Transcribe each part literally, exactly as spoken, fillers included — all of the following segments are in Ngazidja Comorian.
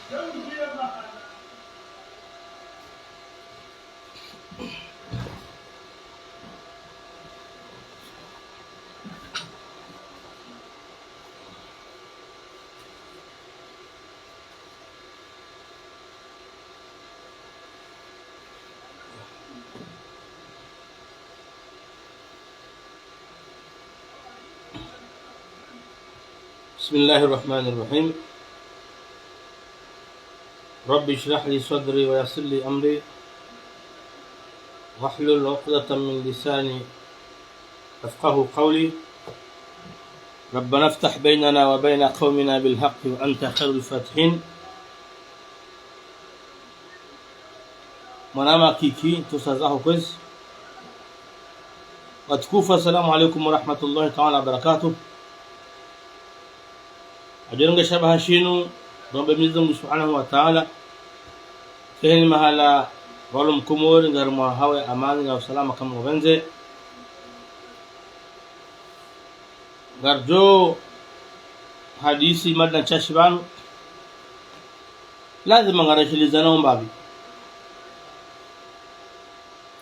بسم الله الرحمن الرحيم. رب اشرح لي صدري ويسر لي أمري واحلل عقدة من لساني يفقهوا قولي. ربنا افتح بيننا وبين قومنا بالحق وأنت خير الفاتحين. Mwanama Kiki, ntusazaho kwezi. Watukufu, assalamu alaikum warahmatullahi taala wabarakatuh. Adjorenge shabaha shinu, rombe Mwenyezi Mungu Subhanahu wa Taala. Keheni mahala walo Mkomori, ngari mwahawe amani na usalama kama ngopvendze. Ngaridjo hadisi mada ntsashi pvanu. Lazima ngarishilizana umbapvi.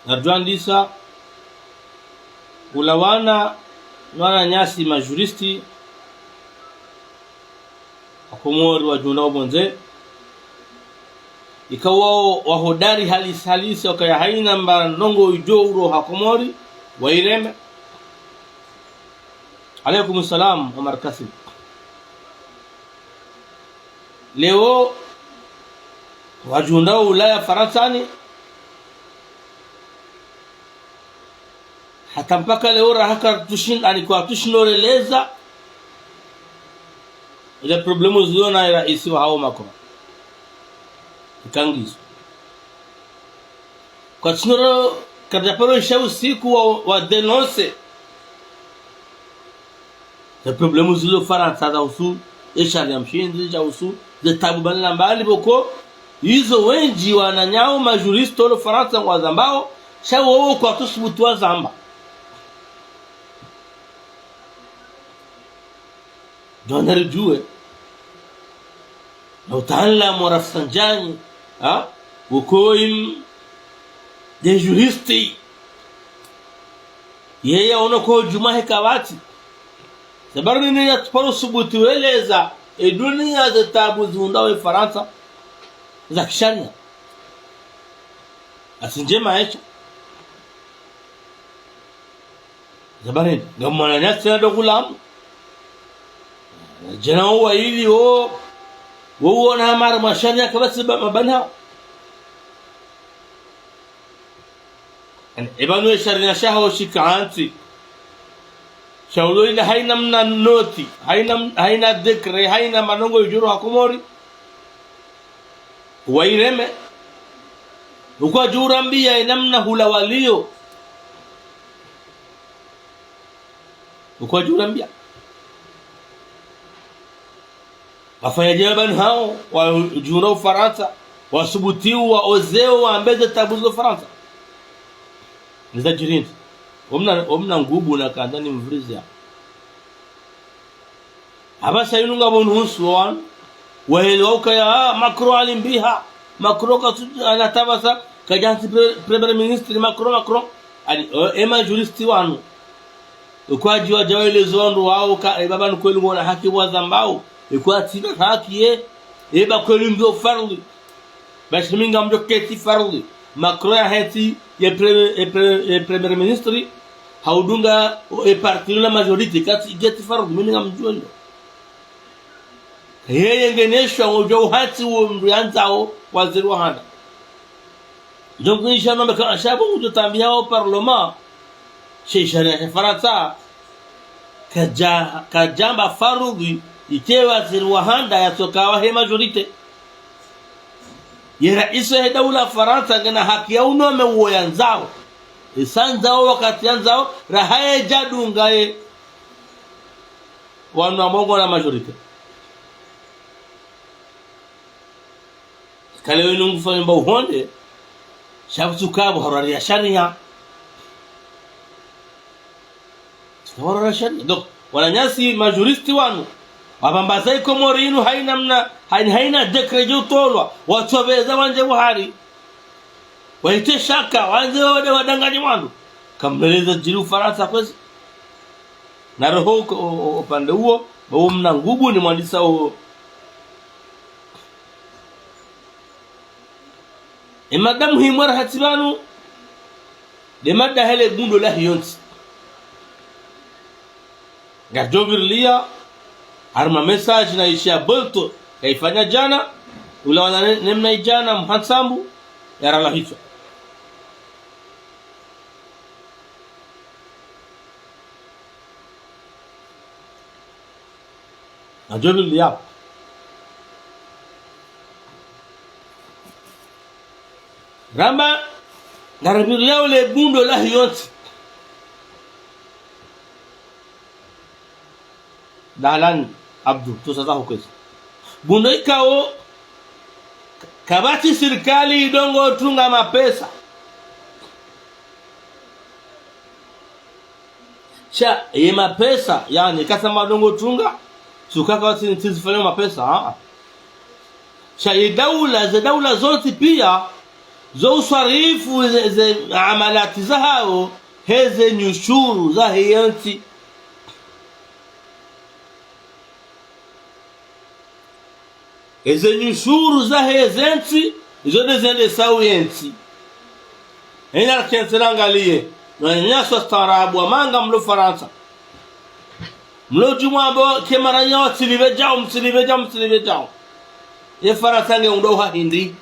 Ngaridjo andisa ulawana na wananyasi majuristi wa Komori wadjundra opvondze. Ikao wahodari halisi halisi, wakaya haina mba ndrongo idjo uro ha Komori, waireme. Alaikum salam, Omar Kasim. Leo, wadjundra Ulaya Faransani, hata mpaka leo raha kartsushin-, ani kwatsushindro releza, ile problemu zilo na raisi wahawo Macron. Ikangizo. Kwatsushindro, karidjaparo isha usiku wa, wa dénoncer ze problemu zilo Farantsa zahusu, e sharia mshindzi, zahusu, ze tabu mbali na mbali pvoko, izo wendji wananyao majuristi walo Farantsa ngwazambao, sha wowo kwatsusubutu wazamba. Ndo naridjuwe. Na utaalamu wa Rafsanjani, ha? Ukoim, de juristi. Yeye ono ko djumwa he kapvatsi. Sababu nini yatsuparo subutu weleza, e dunia ze tabu zihundrao e Farantsa, za kisharia. Asi ndjema esha. Sababu nini? Ngamwananyasi na dokulamu. Djana wo waili wo, wo wona hamara masharia kapvatsi ba mabana. Ani, epvanu e sharia shaho shika hantsi. Sha ulo ina haina mna noti, haina, haina décret, haina manongo idjo uro ha Komori. Waireme. Ukwadjo urambia e namna hula walio. Ukwadjo urambia. Wafanya djema pvanu hawo, wadjundra Ufarantsa, wasubutiwa, ozeo, wambe ze tabu zilo Farantsa. Niza djirindi. Omna, omna ngubu na kanda ni mvrizi ya. Apvasa inu ngapvo nusu wanu, waelewa ukaya, ah, Macron alimbiha, Macron katsu, anatapvasa, kadjantsi pre-, premier ministre Macron, Macron. Ani, o, e majuristi wanu. Ukwadji wadja waeleza wandru wawo ka, e, pvapvanu kweli ngona haki wazambao. E, kwatsina haki ye. E, pva kweli ngiyo fardhwi. Bashi mi ngamdjo ketsi fardhwi. Macron ya hetsi ye pre-, ye pre-, ye premier ministre. Haudunga, o, e parti la majorité. Katsi ketsi fardhwi. Mimi ngamdjuwa ndo. Yeye ngeneshwa ngudjo uhatsi wo mndru yandzao waziri wa handa. Ndjo nkunisha nombe ka ashabu ngudjo tambia o parlement. She sharia sha Farantsa. Kadja, kadjamba fardhwi, ike waziri wa handa yatsoka wahe majorité. Ye raisi he daula Farantsa ngena haki ya unome uwo yandzao. Isa ndzao wakati yandzao, raha ye djadunga ye. Wanu wa mongo na majorité. Kale wenu ngufanya mba uhonde, sha kutsuka pvo harwari ya sharia. Tsuka harwari ya sharia. Donc, wananyasi majuristi wanu, Wapvambaza ye Komori inu haina mna, haina, haina décret djo utolwa, watsoveza wandze buhari. Waite shaka, wandze wade wadanganye wandru. Kamleleza djiri Ufarantsa kwezi. Na roho uko, o, o, upande uwo, ba uwo mna nguvu ni mwandisa uwo. E mada muhimu rahatsi pvanu, nde mada hele bundo lahe yontsi. Ngaridjo virilia, harumwa message na isha bolto, kaifanya djana, ulawana ne, ne mna idjana, mhantsambu, yaralahitswa. Ngaridjo virilia. Ramba, ngarivirilia ule bundo lahe yontsi. Dahlan Abdu, tusa zaho kwezi. Bundo ikao, kapvatsi sirikali idongo utunga mapesa. Sha, ye mapesa, yaani, kasa madongo utunga, suka kapvatsi ntsi zifanya mapesa, ha? Sha, ye daula, ze daula zontsi pia, zo uswarifu ze, ze amalati zahao, heze nyushuru zahe yentsi. Eze nyushuru zahe zentsi, izo nde zendesao yentsi. Ena rikentsi rangaliye, wananyasi wastaarabu, wamanga mlo Farantsa. Mlo djumwa amba, ke maranya watsilive djao, mtsilive djao, mtsilive djao. Ye Farantsa nge undro ha hindri.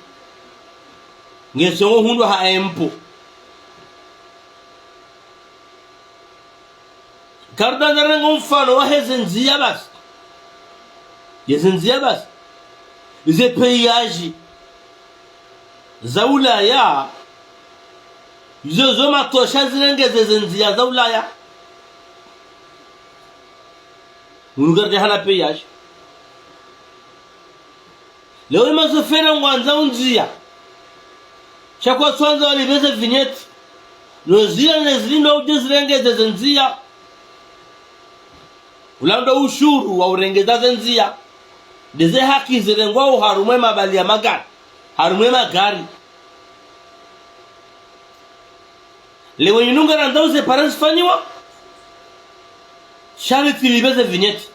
Nge songo hundro ha empo. Karidjo ndza rengo mfano waheze ndziya basi. Yeze ndziya basi. Ize péage za Ulaya. Izo zo matosha zirengeze ze ndziya za Ulaya. Munu karidja hana péage. Leo ye mazofera ngwandzao ndziya. Sha kwatsu wandza walipve ze vignette. No zila ne zilindwa udje zirengeze ze ndziya. Ula ndo ushuru wa urengeza ze ndziya. Ndeze haki zirengwao harumwa ye mabali ya magari. Harumwa ye magari. Leo inu ngarandzao ze pare zifanyiwa. Sha ritsilipve ze vignette.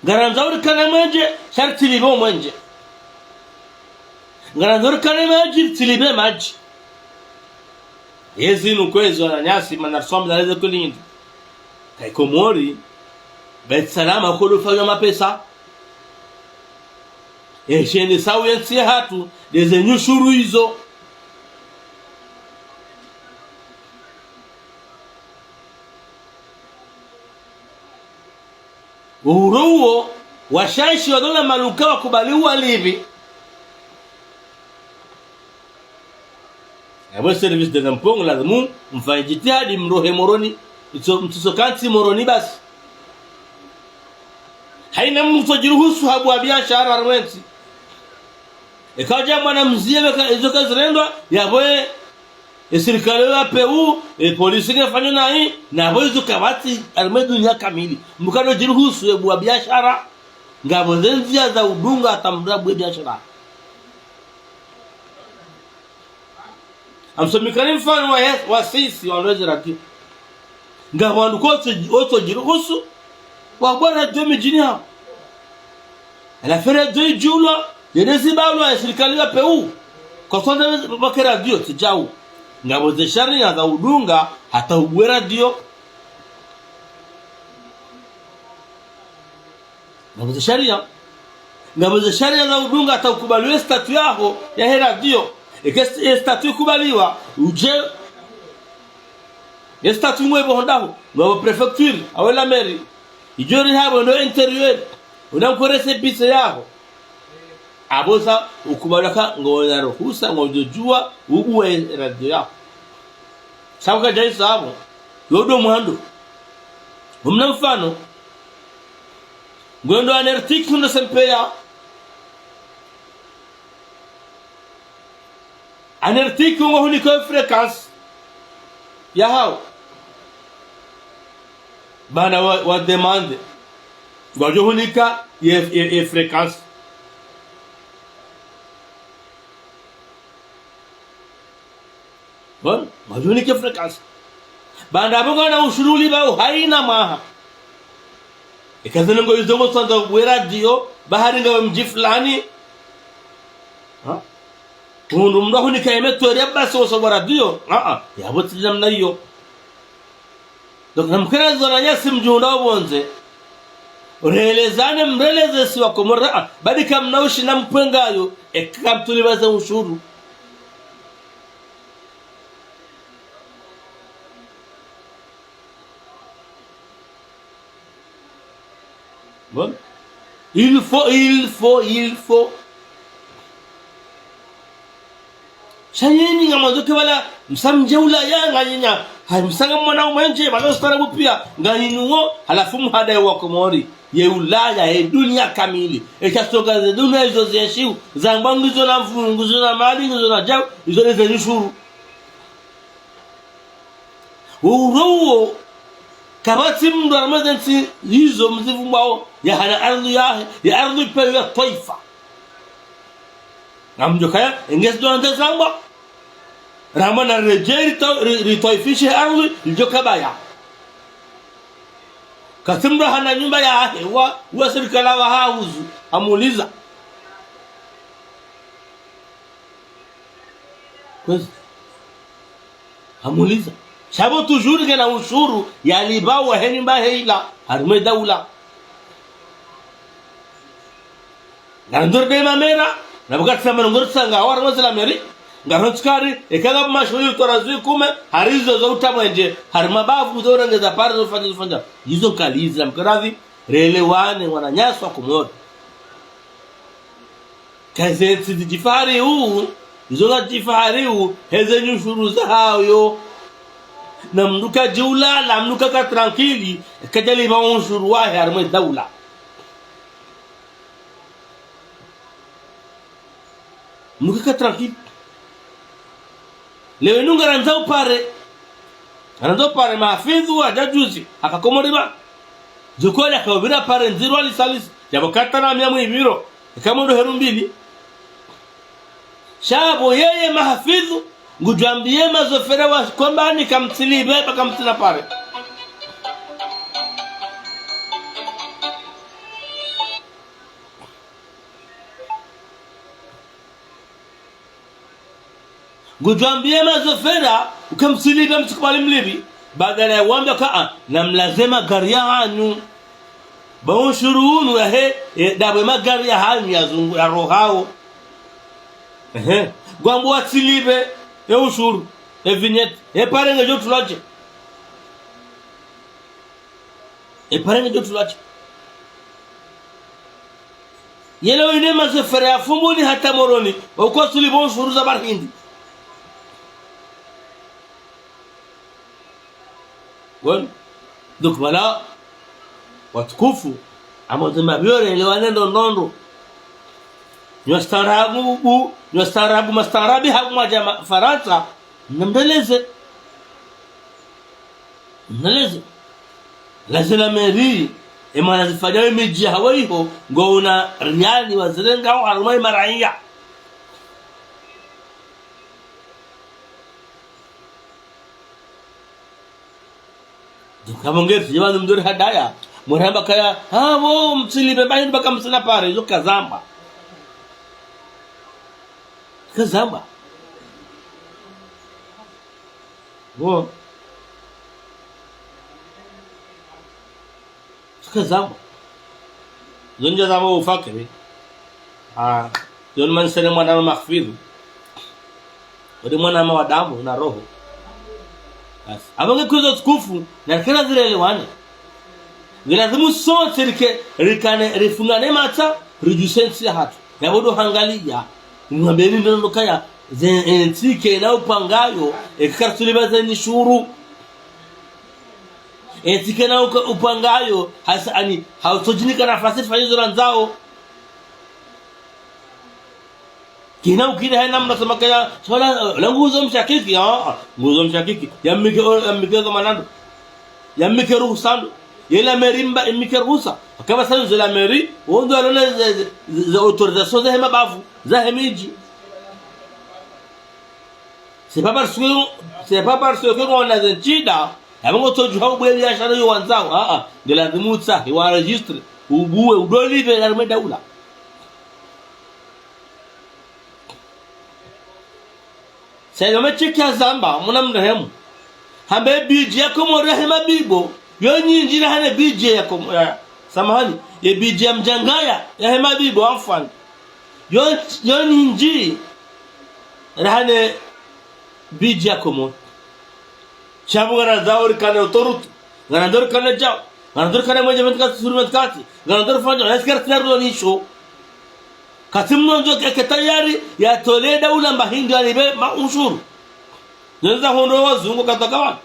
Ngarandzao rikane mwenje, sha ritsilipve o mwenje. Ngarandzao rikane madji, ritsilipve madji. Yezinu kwezi wananyasi, mana riswambi zaleze kulindi. Ka i Komori, Beit Salam, kolo fanywa mapesa. Ye shendesao yentsi yahatru, ndeze nyushuru izo. Uhuru uwo, washashi wadona maluka wakubali uwalipvi. Yapvo service des impôts, lazimu mfanye jitihadi mrohe Moroni, itso, mtsiso kantsi Moroni basi. Haina mndru utso djiruhusu habuwa biashara harumwa yentsi. Eka udja mwana mzie beka izo kazirendwa, yapvo ye, ye sirikali ya pewu, ye polisi nge fanyo nayi, na yapvo izo kapvatsi, harumwa ye dunia kamili. Mndru kadjo djiruhusu ye buwa biashara, ngapvo ze ndziya za udunga hata mndru abuwe biashara. Amsomikani mfano wa ye, wa sisi, wandru weze radio. Ngapvo wandru kotso, kotso djiruhusu, wabuwe radio midjini hawo. Halafu radio idjulwa, yende zibalwa ye sirikali ya pewu. Kwatsu wandza wake radio, tsi djau. Ngapvo ze sharia za udunga, hata ubuwe radio. Ngapvo ze sharia. Ngapvo ze sharia za udunga hata ukubaliwe statut yaho, yahe radio. Eka st-, ye statut ikubaliwa, udje. Ye statut ngwe pvo hondaho, ngapvo préfecture, awe la mairie. Idjo ri hapvo ndo intérieur, una nkorese bise yaho. Apvo sa ukubaliwa ka ngona ruhusa, ngodjo djuwa, ubuwe radio yaho. Sha uka djaisa apvo, yo ndo mwando. Umna mfano, ngwendo anertiki ndo sempeya. Anertiki ngo huniko fréquence yahawo. Bana wa, wa demande. Ngwadjo hunika ye, ye, ye fréquence. Bon, ngwadjo hunika ye fréquence. Bana bo ngwana ushuru ulipvao hayina mwaha. Eka zinu ngo izo ngo tsandza ubwe radio, ba hari ngawe mdji fulani. Ha? Undru mndru ahunika ye métro ya basi wo so ubwe radio. Ah, ah. Yapvo tsi namna iyo. Donc, namkana zo wananyasi mdjihundra wo pvondze. Relezane, mreleze si wa Komori, ah, badi kamna ushina mpvengayo, eka kamtsulipva ze ushuru. Bon. Il faut, il faut, il faut. Sha nyinyi ngamwandzo ke pvala, msa mdje Ulaya, nganyinya. Hayi, msa ngamwana umwenje, pvala ustaarabu pia, nganyinyuo, halafu muhadayi wa Komori. Ye Ulaya, ye dunia kamili. Eka soka ze dunia izo zenshi, zambwa ngizo na mvungu, ngizo na mali, ngizo na djau, izo leze nyushuru. Wo uro uwo, kapvatsi mndru harumwa ze ntsi izo mzivumbwao, yahana ardhwi yahe, ye ardhwi peyo ya twaifa. Ngamdjo kaya, engezi ndo andza zambwa. Ramba na redjei rito-, ri-, ritwaifishe ardhwi, lidjo kabaya. Kapvatsi mndru hana nyumba yahe, wa, wa sirikali wa hauzu, hamuliza. Kwezi. Hamuliza. Sha pvo toujours ngena ushuru yalipvao wahe nyumba heyila, harumwa ye daula. Ngarandori de mamera, na pvwakati sa manongori tsanga, harumwa ze la mairie, ngarontsi kari, eka ngapvo mashuhuli utora zwi kume, hari izo zo utamwenje, harumwa bavu zo urengeza pare zo fanya zo fanya. Izo nkali izi na mkaravi, relewane wananyasi wa Komori. Ka ze ntsi zidjifahari hu, izo ngadjifahari hu, heze nyushuru zahayo. Na mndru kadji ulala, mndru kaka tranquille, kadjalipva ushuru wahe harumwa ye daula. Mndru kaka tranquille. Leo inu ngarandzao pare. Ngarandzao pare mahafidhu wadja juzi, haka Komori pva. Djukole haka upvira pare ndziro alisalisi. Yapvo kata na mia mwipviro. Eka mwendo heru mbili. Sha pvo yeye mahafidhu, ngudjwambiye mazofera wa Kombani kamtsilipve, ba kamtsina pare. Ngudjwambiye mazofera, uka msilipve mtsikubali mlipvi. Badala ya wambia ka, ah, namlaze magari yahanyu. Ba ushuru unu yahe, e, dapvwe magari yahanyu ya zungu, ya rohao. Ehe. Ngwambo watsilipve, e ushuru, e vignette, e pare ngedjo tulwa dje. E pare ngedjo tulwa dje. Yele ine mazofera ya Fumbuni hata Moroni, wako watsulipva ushuru za barihindi. Bon. Donc voilà, watukufu, amwandze mapvio relewane ndo ndrongoo. Nyi wastaarabu, nyi wastaarabu, mastaarabi ha mwadja ma-, Farantsa, namreleze. Mreleze. Laze la mairie, e mwana zifanya we midji hawe iho, ngo una riali wazirengao harumwa ye maraiya. Donc, apvo ngeri, ye pvanu mndru ri hadaya, mramba kaya, ah, pvo mtsilipve, ba hindru ba kamtsina pare, izo kazamba. Kazamba. Pvo. Kazamba. Zo ndja zamba ufakiri. Ah, yo ni manisene mwana wa mahafidhu. Wadi mwana wa damu na roho. Basi. Apvo nge kwizo tukufu, na kila zirelewane. Ngilazimu sontsi rike, rikane, rifungane matso, ridjuse ntsi yahatru. Yapvo ndo hangaliya. Mwambeni ndo ndo kaya, ze, e, ntsi kayina upangayo, e, kakartsulipva ze nyushuru. E, ntsi kayina uka-, upangayo, hasa ani, hautsodjinika nafasi rifanye zo randzao. Kayina ukiri hayina mndru asema kaya, swala, eh, la nguzo mshakiki, ah, ah, nguzo mshakiki. Yamnike, o-, yamnike zo manando. Yamnike ruhusa ndo. Ye la mairie mba, imnike ruhusa. Akaba sa nzo la mairie, wo ndo walona ze, ze, ze autorisation zahe mabavu, zahe midji. C'est pas parce que, c'est pas parce que ngwona ze ntsida, yapvo ngotsodjuha ubuwe biashara yo wandzao. Ah, ah. Nge lazimu utsahe, wa enregistré, ubuwe, udolive, harumwa daula. Sa ilo mesheke ya zamba, Mngu namrehemu. Hamba ye budget ya Komori yahe mabibo, yo nyindji rahana ye budget ya Komo-, ya, samahani, ye budget ya Mdjangaya, yahe mabibo, enfin. Yo, yo nyindji rahana ye budget ya Komori. Sha pvo ngarandzao rikane autoroute, ngarandzao rikane djao, ngarandzao rikane mwenje vingt-quatre sur vingt-quatre, ngarandzao rifanye, na si karitsina rilo nisho. Katsi mndru ndjo ke, ke tayari yatole daula mba hindri yalipve ma ushuru. Neza hondro wazungu kataka wa.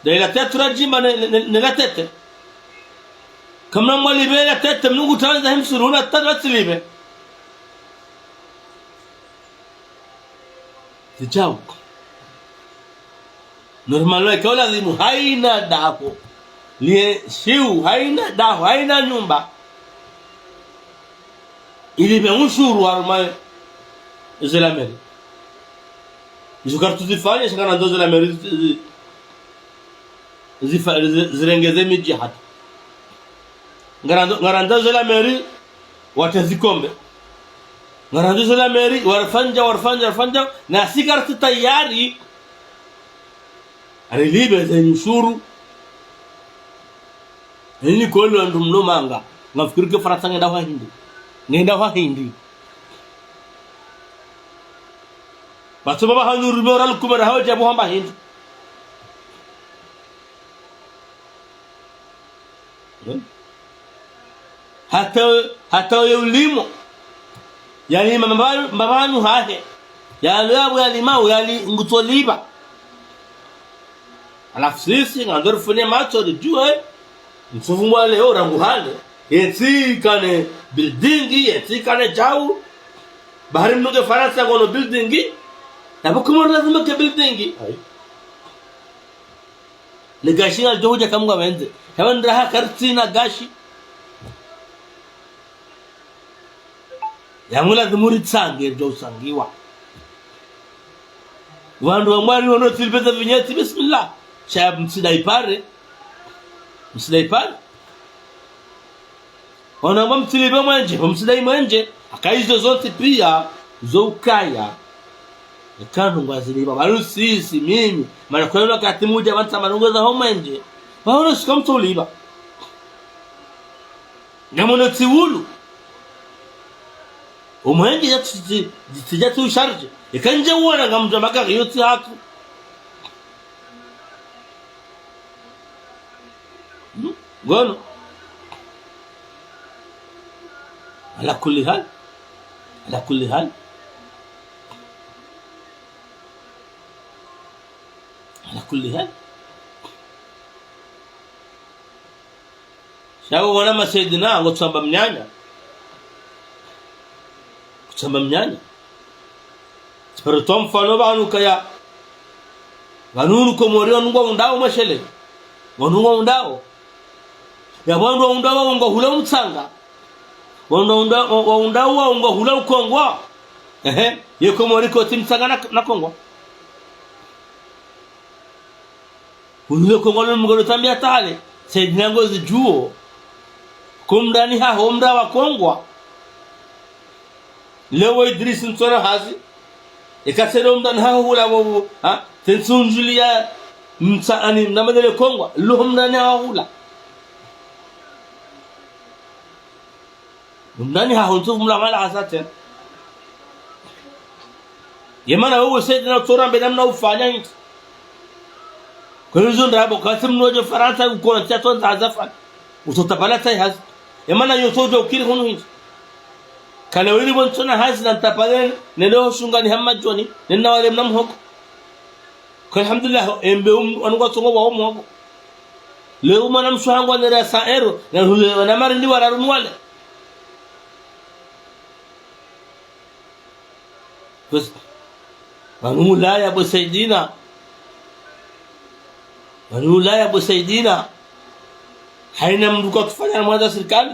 Nde la tete radjimba ne, ne, ne, ne la tete. Kamna mwalipve la tete, mndru ngutsaha ndza himsuru, huna tata watsilipve. Tsi djau. Normalement, ika ulazimu haina daho. Liye shiu, haina daho, haina nyumba. Ilipve ushuru harumwa ze la mairie. Izo karitsuzifanya, sha ngarandzo ze la mairie zi-, zi-, zifa-, zi-, zirenge ze midji hatru. Ngarandzo, ngarandzo ze la mairie, watre zikombe. Ngarandzo ze la mairie, warifanya, warifanya, warifanya, na si karitsi tayari, arilipve ze ushuru. Ini kweli wandru mlo manga, ngamfikiri ke Farantsa ngenda hwa hindri. Ngenda hwa hindri. Pvatsi pvapvo hanyu rume ora lukume raho djabu hamba hindri. Hata, hata ye ulimo. Yalima mbapva-, mbapvanu hahe. Yalo yapvo yalimao, yali ngutsoliva. Halafu sisi, ngandzo rifune matso, ridjuwe. Msufu mwa leo, rangu hale. Yetsi kane building, yetsi kane djau. Bahari mnuke Farantsa kono building. Yapvo Komori lazima ke building. Ayi. Le gashi ngalidjo hudja kamwe ngwendze. Hewa ndraha karitsina gashi. Yangu lazimu ritsange, ridjo utsangiwa. Wandru wa Mwali wono tsilipve ze vinyeti, bismillah. Sha mtsidai pare. Mtsidai pare. Wana mwa mtsilipve mwenje, mtsidai mwenje. Aka izo zontsi pia, zo ukaya. Eka ndrongoo zilipva, pvanu sisi, mimi. Mana kweli wakati mudja pvantsa ndrongoo zaho mwenje. Pvanu sika mtsolipva. Ngamono tsiwulu. Omwenje ya tsi, tsi, tsi, tsi ya tsi usharge. Eka ndje wona ngamdja maka yo tsi hatru. Hmm? Ngono. Ala kulli hal. Ala kulli hal. Ala kulli hal. Sha wo wana ma Saidina, ngo tsamba mnyanya. Kutsamba mnyanya. Tsiparo towa mfano pvanu kaya. Pvanu hunu Komori wanu ngwa undao mweshele. Wanu ngwa undao. Yapvo wandru wa undao wa ungwa hula umtsanga. Wandru wa unda-, wa, wa undao wa ungwa hula ukongwa. Ehe. Ye Komori kotsi mtsanga na, na kongwa. Ulule kongwa lo mgolo tambi atale. Saidina ngozidjuo. Ko mndani haho mndra wa kongwa. Leo Idrisi ntsona hazi. Eka tselo mndani haho hula wowo. Ha? Tsensunjuli ya mtsa ani mnamadele kongwa. Lo mndani haho hula. Mndani haho ntsu mla mala hasate. Yemana wewe Saidina utsora mbe namna ufanya hindri. Kweli zo ndrabo, katsi mndru wadje Farantsa ukona tsiya tsondza hazi afanye. Utsotapala tsayi hazi. Yemana yo tsodjo ukiri hunu hindri. Kala wili bo ntsona hazi na ntapale, nende ho shungani hama djoni, nende na wale mna mhogo. Kwa alhamdulillah, embe um, wanu ngwatsongo wa mhogo. Leo mwana mshe hangu anera sa ero, na hule, wana mari ndi wararu nwale. Bas, pvanu Ulaya bo Saidina. Pvanu Ulaya bo Saidina. Haina mndru katsufanya na mwandzo sirikali.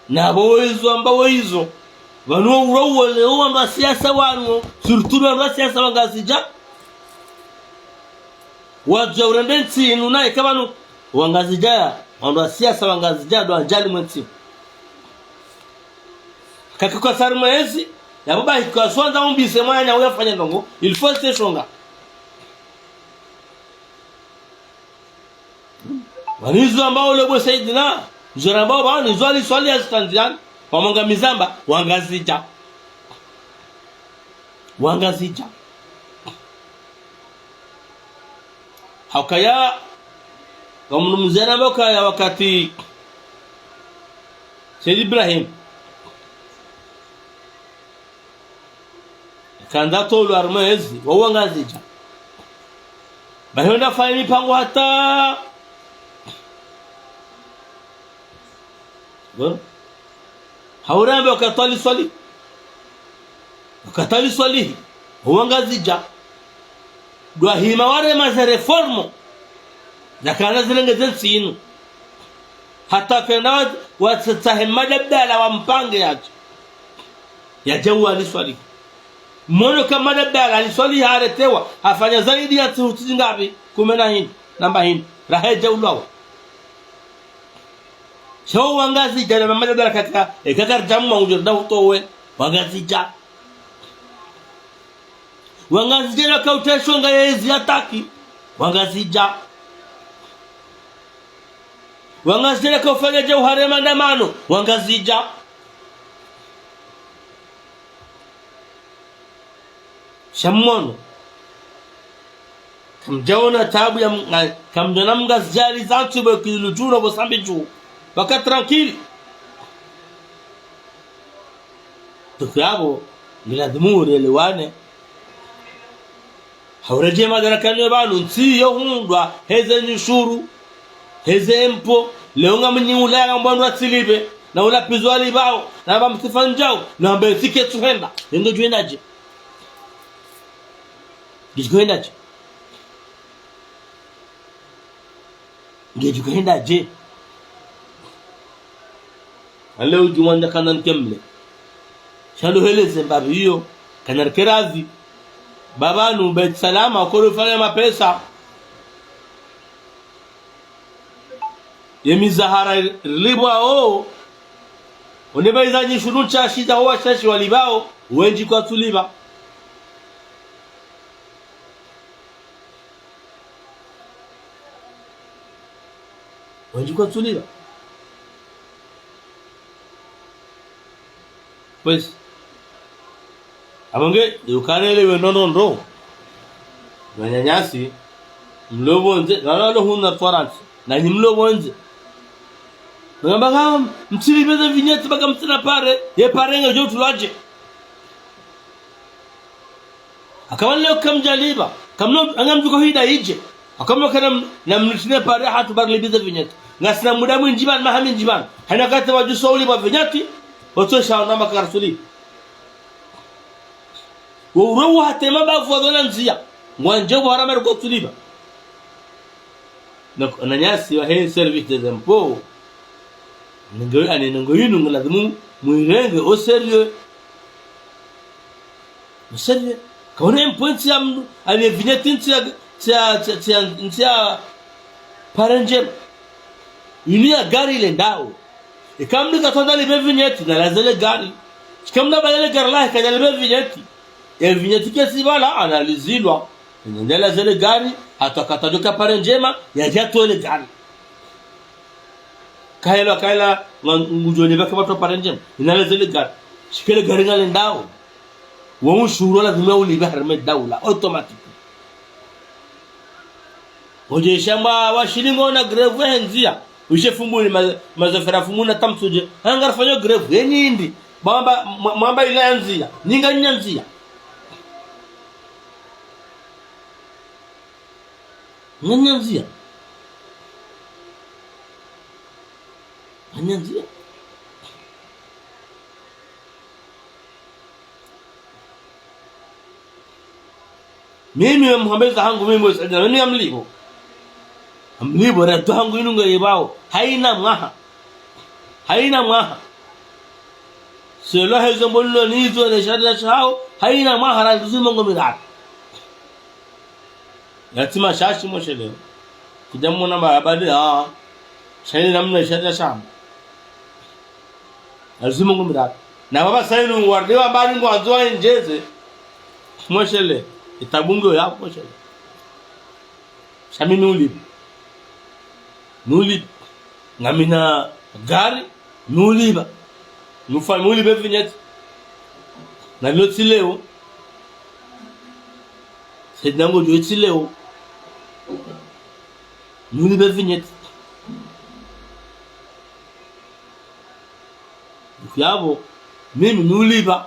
Na pvo wezo amba wezo. Pvanu ura uwole wandru wa siasa wanu, surtout wandru wa siasa wa Ngazidja. Wadja urende ntsi inu na eka pvanu wa Ngazidja ya, wandru wa siasa wa Ngazidja ndo wadjali mwe ntsi. Kakikwa sari mwezi, ya baba hikwa swandza umbise mwanya uyafanya ndrongo, il faut se shonga. Wanizo ambao lebo Saidina, zora ambao ba nizo ali swali ya zitanziani, wamanga mizamba, wa Ngazidja. Wa Ngazidja. Haukaya, kamunu mzena mbokaya wakati Said Ibrahim. Kandza tolwa harumwa ezi, wa wa Ngazidja. Bahi wenda fanya mipango hata. Bon. Haurambe wakatwali swali. Wakatwali swali. Wa wa Ngazidja. Ndo wahima warema ze réforme. Zakana zirenge ze ntsi inu. Hata kenda wa, watsahe Mmadi Abdallah wampange yadje. Yadje wa Ali Swalihi. Mwono ka Mmadi Abdallah, Ali Swalihi haretewa, hafanya zaidi ya ntsi hutsi ngapvi, kume na hindri, namba hindri, raha yadje ulwawa. Sha wo wa Ngazidja na Mmadi Abdallah katika, eka karidja mwa udjo nda utowe, wa Ngazidja. Wa Ngazidja waka uteshwa nga yezi yataki. Wa Ngazidja. Wa Ngazidja waka ufanya dje uhare maandamano. Wa Ngazidja. Sha mwono. Kamdjaona tabu ya m-, nga-, kamdjaona Mngazidja alizantsu bwe kilu djuu no bo sambi djuu. Waka tranquille. Donc yapvo, ngilazimu urelewane. Hauredjei madarakani yo pvanu, ntsi yo hundrwa, heze nyushuru, heze mpo, leo ngamnyi Ulaya ngambwa ndrwa tsilipve, na ula pizo alipvao, na ba mtsifa ndjao, na mbe tsike tsuhenda, yenge djuhenda dje. Djuhenda dje. Ngedjo henda dje? Ale udjumwandza kana nkemle. Sha ndo hele ze mbapvi iyo, kana rikerazi. Ba pvanu Beit Salam, wakolo fanya mapesa. Ye mizahara rilipvwao. One ba iza nyushuru ntsashi za ho washashi walipvao, wendji kwatsulipva. Wendji kwatsulipva. Kwezi. Apvo nge, ukarele we nono ndo. Wananyasi, mlo pvondze, wala lo huna Farantsa, nanyi mlo pvondze. Ngamba ka, mtsilipve ze vignette baka mtsina pare, ye pare ngedjo tulwadje. Haka wale kamdjalipva, kamno, anga mdjuko hida idje. Haka mno kana m-, na mnitine pare hatru ba rilipve ze vignette. Ngasina muda mwindji pvanu, maha mindji pvanu. Haina wakati wadjuso ulipva vignette, oto sha onama kartuli. Wo uro wo hatema ba vwa dhona ndzia. Ngwandje bo harama riko tulipva. Donc, wananyasi wahe service des impôts. Nungo, ani nungo yinu ngilazimu, muirenge au sérieux. Msevye, kaone mpo ntsi ya mnu, ani vignette ntsi ya, ntsi ya, ntsi ya, ntsi ya, ntsi ya pare ndjema. Inu ya gari ile ndawo. Eka mnu katsandza lipve vignette, nalaze le gari. Shika mnu abale le gari lahe, kadja lipve vignette. E vignette kesi pvala, analizilwa. Nalaze le gari, hata katadjoka pare ndjema, yadja towe le gari. Kahela, kahela, nga-, ngudjoni pvake pvatru pare ndjema. Inalaze le gari. Shike le gari ngale ndawo. Wo ushuru lazima ulipve harumwa daula, automatique. Wodje shamba wa shilingo na grève he ndzia. Wishe Fumbuni ma-, mazofera Fumbuni na Tamsudje. Hanga rafanya grève, ye nyindri. Mwamba, mwa-, mwamba ila ndzia. Nyinga nyandzia. Nyanyandzia. Nyanyandzia. Mimi, mhambeza hangu mimi, mwe Saidina, mimi ngamlipvo. Ngamlipvo, rado hangu inu ngayipvao. Hayina mwaha. Hayina mwaha. Selon hezo mbo nilo nizo ne sharia shahawo, hayina mwaha rado zima ngo miraru. Yatima shashi mwe shele. Kidja mwana mba abadi, ah. Shayini namna sharia shamba. Rado zima ngo miraru. Na baba sayinu wardi wa bani ngwandzo wa indjeze. Mwe shele. Itabu ngiyo ya mwe shele. Sha mi nulipva. Nulipva. Ngamina gari, nulipva. Nufa, nulipva vignette. Na leo tsi leo. Saidina ngodjo tsi leo. Nulipva vignette. Yapvo, mimi nulipva.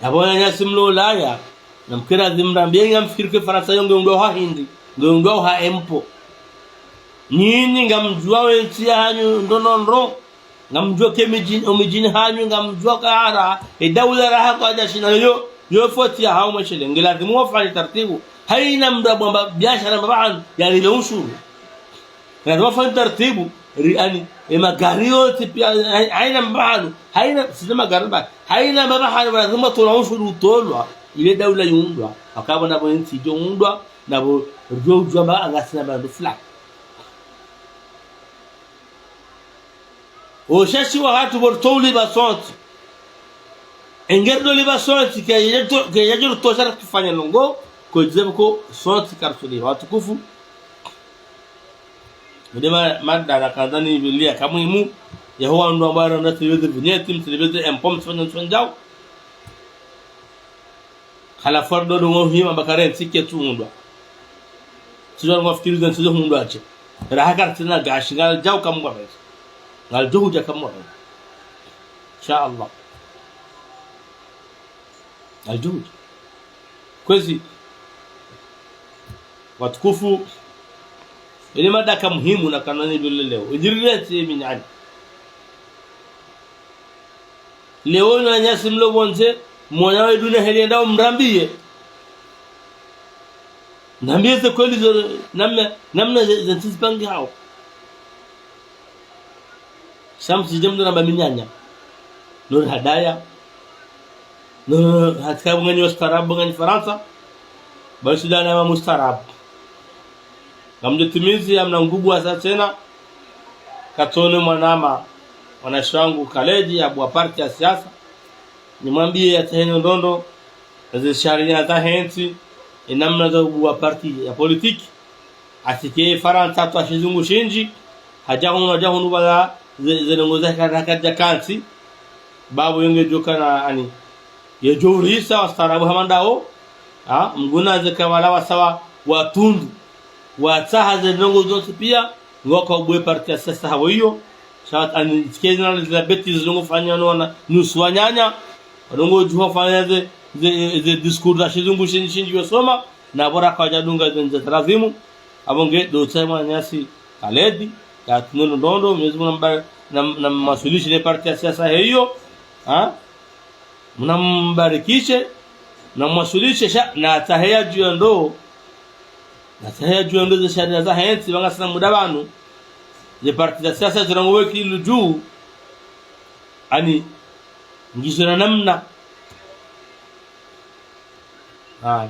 Yapvo wananyasi mlo Ulaya, namkira zimrambiye ngamfikiri ke Farantsa yo ngeundrwa ha hindri, ngeundrwa ha empo. Nyinyi ngamdjuwa we ntsi yahanyu ndro ndro ndro, ngamdjuwa ke midjini, omidjini hanyu, ngamdjuwa kara, edaula raha kwadja shina yo, yo foti yahawo mwe shele, ngilazimu wafanye taratibu. Hayina mndru abwamba biashara mba pvahanu, yalipve ushuru. Lazima fanye taratibu, ri, ani, emagari yontsi piya, hay-, hayina mba pvahanu, hayina, tsi ze magari mba, hayina mba pvahanu, lazima tolwa ushuru utolwa, ile daula yundrwa, wakapvo napvo entsi idjo undrwa, napvo ridjo udjuwa mba ngasina mba ndo fulani. Oshashi wahatru pvo ritso ulipva sontsi. Engeri ndo lipva sontsi, ke yadjo, ke yadjo rutosha rakifanya ndrongo, ko djizepvo ko sontsi karitsu lipva. Watukufu. Mdema madara kandani bilia kamwimu, yahuwa ndo ambaro nda tsi lipve ze vignette, mtsi lipve ze empo, mtsi fanya ntsu ndjau. Halafu ndo ndo ngo hima bakare ntsi ketsu undrwa. Tsidjo ngo fikiri ze ntsi zo hundrwa tse. Raha karitsina gashi, ngalidjau kamwa pesa. Ngalidjo hudja kamwa pesa. Insha Allah. Ngalidjo hudja. Kwezi. Watukufu. Ile madaka muhimu na kanani dole leo. Idjiri leti ye minyani. Leo wananyasi mlo pvondze, mwana we duna heli enda umrambiye. Nambiye ze kweli zo, namna, namna ze, ze ntsi zipangihawo. Sha mtsidje mndru namba minyanya. Nuri hadaya. Nuri hatika bunganyi ustaarabu, bunganyi Farantsa. Basi dana ma mustaarabu. Ngamdjo timizi, hamna nguvu hasa tsena. Katsone mwanama, mwanashe wangu Khaledi, abuwa parti ya siasa. Nimwambiye yatsahe ndrongoo, ze sharia zahe ntsi, enamna za ubuwa parti ya politiki. Asike Farantsa twa shizungu shindji, hadja hunu, hadja hunu bala ze, ze ndrongoo za ka, kadja kantsi. Babu yenge djoka na ani. Yedjo urisa wastaarabu hama ndawo, ha, mguna ze kabala wasawa watundu. Watsaha ze ndrongoo zontsi piya, ngwaka ubuwe parti ya siasa hawo iyo. Sha ani, tsikezi na ze bêtises ndrongoo fanya no wana, nusu wananya. Ndrongoo djuha fanya ze, ze, ze discours za shizungu shindji shindji yosoma. Na bora kwadja dunga ze ndze za lazimu. Apvo nge ndo tsaha mwananyasi Khaledi, ya tunelo ndrongoo, Mwenyezi Mungu namba, nam, namwaswilishe ne parti ya siasa heyo. Ha? Mnambarikishe, namwaswilishe sha, natsahe yadjuwe ndro, natsahe yadjuwe ndro ze sharia zahe ntsi, pvanga sina muda pvanu, ze parti za siasa zirangu weki lujuu, ani, ngizo na namna. Ah,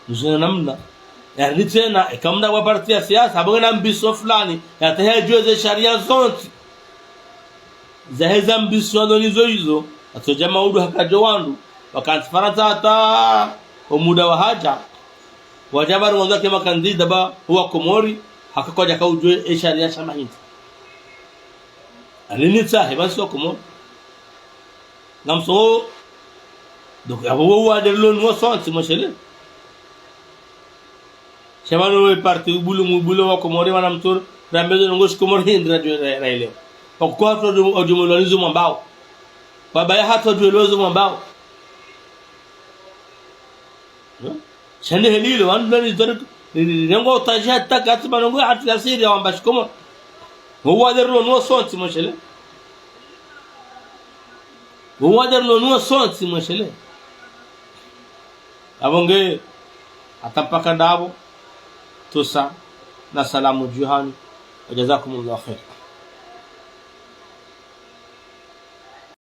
ngizo na namna. Yaridi tsena, eka mndru wa parti ya siasa, apvo ngena ambition fulani, yatsahe yadjuwe ze sharia zontsi. Zahe ze ambition ndo nizo izo, atsodja maudu hakadjo wandru, wakantsi Farantsa hata omuda wahadja, wadja pvanu wandzo wake makandida ba, huwa Komori, haka kwadja kaudjuwe e sharia sha mahindri. Alinitsahe, pvanu si wa Komori. Ngamsomo, donc, apvo wo wadjeri lo nuwo sontsi, mwe shele. Sha pvanu we parti ubulu, mubulu wa Komori, wana mtsuru, rambe zo ndrongoo shikomori hindri radjo ra, ra ile. Pakuko hatru odjo, odjo mwelewa nizo mwambao. Baba ya hatru odjo mwelewa zo mwambao. Hmm? Sha nde heli ilo, wandru nani zori, ni, ni, ni, nengo utaji hata katsi pvanu ngo hatru ya siri ya wamba shikomori. Wo wadjeri lo nuwo sontsi, mwe shele. Wo wadjeri lo nuwo sontsi, mwe shele. Apvo nge, hata mpaka ndapvo, tusa na salamu dju hanyu, wa jazakumullahu khair.